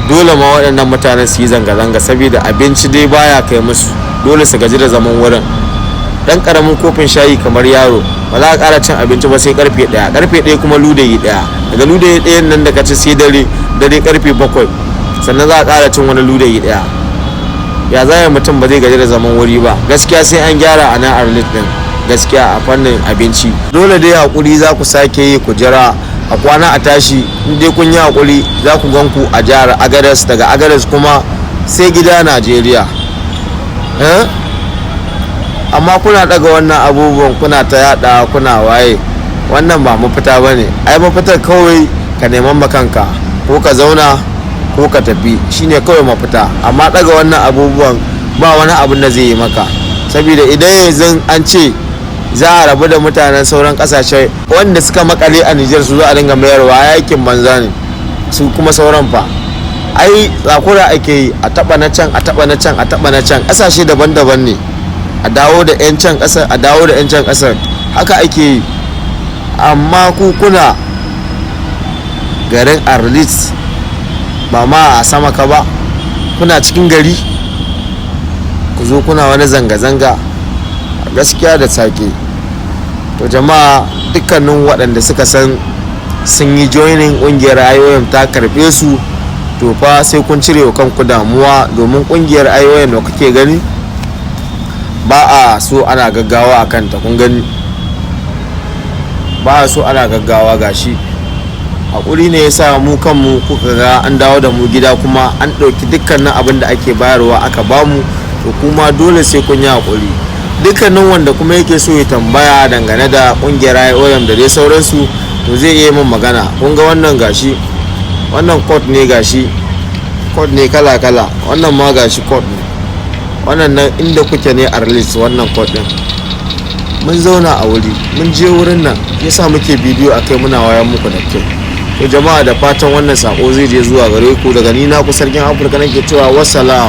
Dole ma waɗannan mutanen su yi zanga-zanga, saboda abinci dai baya kai musu. Dole su gaji da zaman wurin. Dan karamin kofin shayi kamar yaro, ba za ka ƙara cin abinci ba sai karfe 1. Karfe 1 kuma ludayi 1. Daga ludayi 1n nan da ka ci, sai dare dare karfe 7, sannan za a ƙara cin wani ludayi 1. Ya za mutum ba zai gaji da zaman wuri ba? Gaskiya sai an gyara a nan Arlit din, gaskiya, a fannin abinci. Dole dai hakuri za ku sake yi, ku jira. A kwana a tashi, in dai kun yi hakuri, za ku gan ku a jihar Agadas. Daga Agadas kuma sai gida Najeriya. Amma kuna daga wannan abubuwan, kuna ta yada, kuna waye, wannan ba mafita ba ne. Ai mafitar kawai ka neman makanka, ko ka zauna ko ka tafi, shine kawai mafita. Amma daga wannan abubuwan ba wani abun da zai yi maka, saboda idan yanzu an ce za a rabu da mutanen sauran kasashe wanda suka makale a Nijar, su zo a dinga mayarwa, yakin banza ne. Su kuma sauran fa? Ai tsakura ake yi, a taba na can, a taba na can, a taba na can. Kasashe daban-daban ne, a dawo da 'yan can kasar, a dawo da 'yan can kasar, haka ake yi. Amma ku kuna garin Arlit, ba ma a sama ka ba, kuna cikin gari, ku zo kuna wani zanga-zanga, gaskiya da sake. To jama'a, dukkanin waɗanda suka san sun yi joining ƙungiyar IOM, ta karɓe su, to fa sai kun cire wa kanku damuwa, domin ƙungiyar IOM da kuke gani, ba a so ana gaggawa a kanta. Kun gani, ba a so ana gaggawa. Gashi hakuri ne ya sa mu kanmu kuka ga an dawo da mu gida, kuma an ɗauki dukkanin abin da ake bayarwa aka bamu. To kuma dole sai kun yi hakuri. Dukkanin wanda kuma yake so ya tambaya dangane da ƙungiyar IOM da dai sauransu, to zai iya min magana. Kun ga wannan, gashi wannan code ne, gashi code ne kala kala. Wannan ma gashi code ne. Wannan nan inda kuke ne, Arlit. Wannan code din, mun zauna a wuri, mun je wurin nan, yasa muke bidiyo akai, muna wayan muku da kyau. To jama'a, da fatan wannan sako zai je zuwa gare ku. Daga ni na ku, Sarkin Afirka, nake cewa wassalam.